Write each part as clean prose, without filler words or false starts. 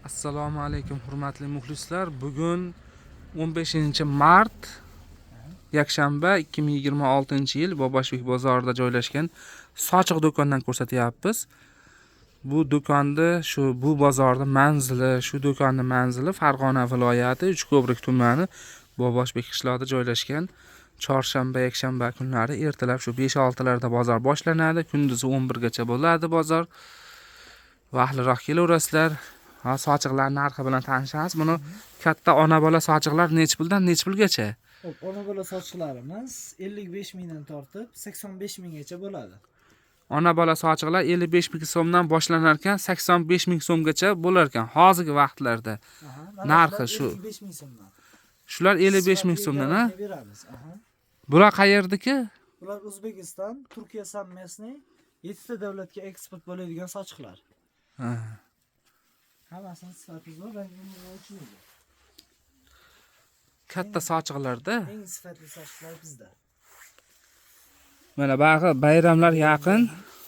Assalomu alaykum hurmatli muxlislar. Bugun 15-mart, yakshanba, 2026-yil Boboshbek bozorida joylashgan sochiq do'kondan ko'rsatyapmiz. Bu do'konni shu bu bozorda manzili, shu do'konning manzili Farg'ona viloyati Uchko'prik tumani Boboshbek qishlog'ida joylashgan. Chorshanba, yakshanba kunlari ertalab shu 5-6larda bozor boshlanadi. Kunduzi 11 gacha bo'ladi bozor. Vaqtliroq kelaverasizlar. Ha, sochiqlar narxi bilan tanishamiz. Buni katta ona bola sochiqlar nechi puldan nechi pulgacha? Hop, ona bola sochiqlarimiz 55 mingdan tortib 85 minggacha bo'ladi. Ona bola sochiqlar 55 ming so'mdan boshlanar ekan, 85 ming so'mgacha bo'lar ekan hozirgi vaqtlarda. Narxi shu. 55 ming so'mdan. Shular 55 ming so'mdan, ha? Beramiz. Aha. Bular qayerdiki? Bular O'zbekiston, Turkiya совместный 7 ta davlatga eksport bo'ladigan sochiqlar. Ha. Hammasini sifati zo'r, rangi o'chmaydi. Katta sochiqlarda. Eng sifatli sochiqlar bizda. Mana bag'i bayramlar yaqin.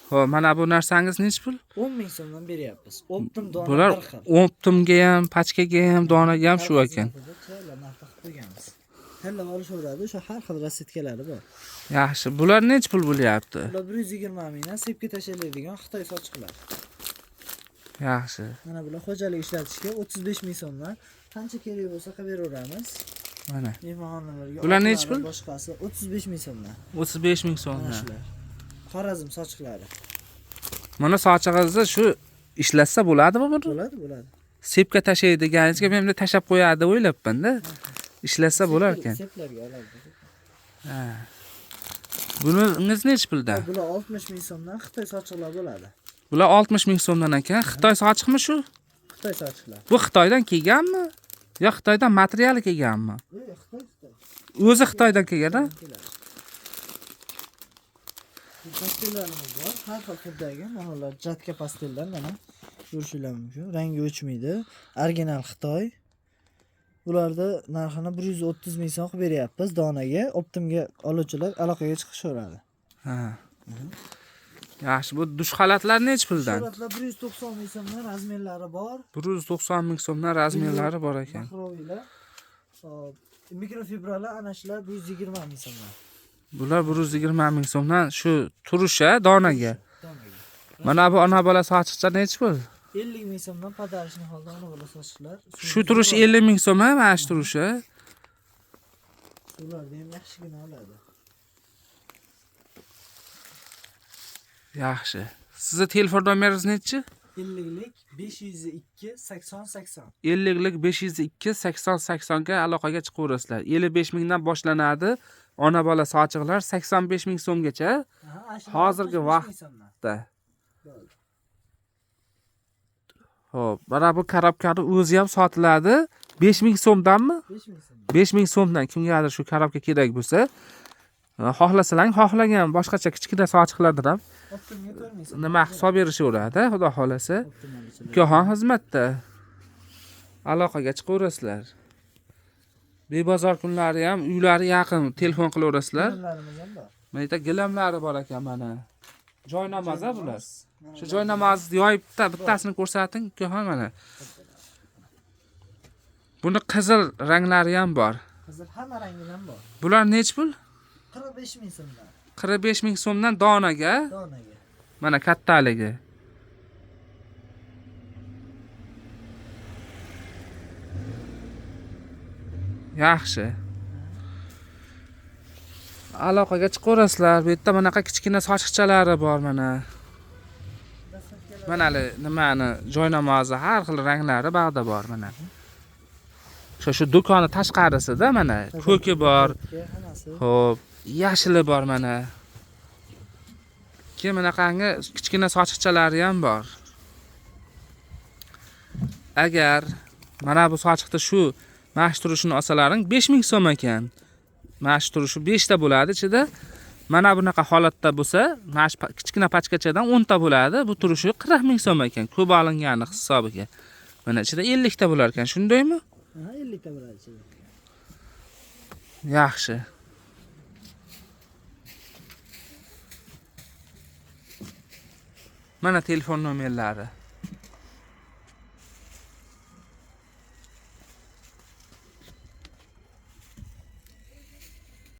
Xo'p, mana bu narsangiz nechi pul? 10 ming so'mdan beryapmiz. Optim dona Bular bir xil. optimga ham, pachkaga ham, donaga ham shu ekan. Chiroyli narxda qilib qo'yganmiz. Tanlab olishaveradi, o'sha har xil rassetkalari bor. Yaxshi. Bular nechi pul bo'lyapti? Bular 120 mingdan sepga tashlanadigan Xitoy sochiqlar. Yaxshi. Mana bular xo'jalik ishlatishga 35 ming so'mdan. Qancha kerak bo'lsa qilib beraveramiz. Mana. Mehmonxonalarga. Bular nechi pul? Boshqasi 35 ming so'mdan. 35 ming Mana so'mdan. shular. Xorazm sochiqlari. Mana sochig'ingizni shu ishlatsa bo'ladimi buni? Bo'ladi, bo'ladi. Sepga tashlaydiganingizga men bunday tashlab qo'yadi deb o'ylabman-da. Ishlatsa bo'lar ekan. Seplarga oladi. Ha. Buningiz nechi puldan? Bular 60 ming so'mdan Xitoy sochiqlar bo'ladi. Bular 60 ming so'mdan ekan. Xitoy sochiqmi shu? Xitoy sochiqlar. Bu Xitoydan kelganmi? Yo Xitoydan materiali kelganmi? Yo'q, Xitoy, Xitoy. O'zi Xitoydan kelgan-a? Pastellarimiz bor. Har xil turdagi mana ular jatka pastellar mana ko'rishinglar mumkin. Rangi o'chmaydi. Original Xitoy. Bularda narxini 130 ming so'm qilib beryapmiz donaga. Optimga oluvchilar aloqaga chiqishaveradi. Ha. Yaxshi, bu dush xalatlar nechi puldan? Suratlar 190 ming so'mdan razmerlari bor. 190 ming so'mdan razmerlari bor ekan. Mahroviylar. Hop, mikrofibralar ana shular 120 ming so'mdan. Bular 120 ming so'mdan shu turisha donaga. Donaga. Mana bu ona bola sochiqcha nechi pul? 50 ming so'mdan padarishni holda ona bola sochiqlar. Shu turish 50 ming so'm, ha, mana shu turishi. Suvlarni ham yaxshigina oladi. Yaxshi. Sizni telefon nomeringiz nechi? 50lik 502 80 80. 50lik 502 80 80 ga aloqaga chiqaverasizlar. 55 mingdan boshlanadi. Ona bola sochiqlar 85 ming so'mgacha. Hozirgi vaqtda. Xo'p, mana bu korobkani o'zi ham sotiladi. 5 ming so'mdanmi? 5 ming so'mdan. 5 ming so'mdan kimgadir shu korobka kerak bo'lsa, xohlasalang, xohlagan boshqacha kichkina sochiqlardan ham Optimga 4 ming so'm. nima hisob berishaveradi, xudo xolasa. Ukaxon xizmatda. Aloqaga chiqaverasizlar. Bebozor kunlari ham uylari yaqin, telefon qilaverasizlar. Gilamlarimiz ham bor. Mana yerda gilamlari bor ekan mana. Joy namozi bular. Shu joy namozni yoyib bittasini ko'rsating, ukaxon mana. Buni qizil ranglari ham bor. Qizil hamma rangidan bor. Bular nechi pul? 45 ming so'mdan. 45 ming so'mdan donaga. Donaga. Mana kattaligi. Yaxshi. Aloqaga chiqaverasizlar. Bu yerda bunaqa kichkina sochiqchalari bor mana. Mana hali nimani joy namozi har xil ranglari bag'da bor mana. Shu do'koni tashqarisida mana ko'ki bor. Xo'p, yashili bor mana. Keyin bunaqangi kichkina sochiqchalari ham bor. Agar mana bu sochiqda shu mana shu turishini olsalaring 5 ming so'm ekan. Mana shu turishi 5 ta bo'ladi ichida. Mana bunaqa holatda bo'lsa, mana shu kichkina pachkachadan 10 ta bo'ladi. Bu turishi 40 ming so'm ekan, ko'p olingani hisobiga. Mana ichida 50 ta bo'lar ekan, shundaymi? Ha, 50 ta bo'ladi ichida. Yaxshi. Mana telefon nomerlari.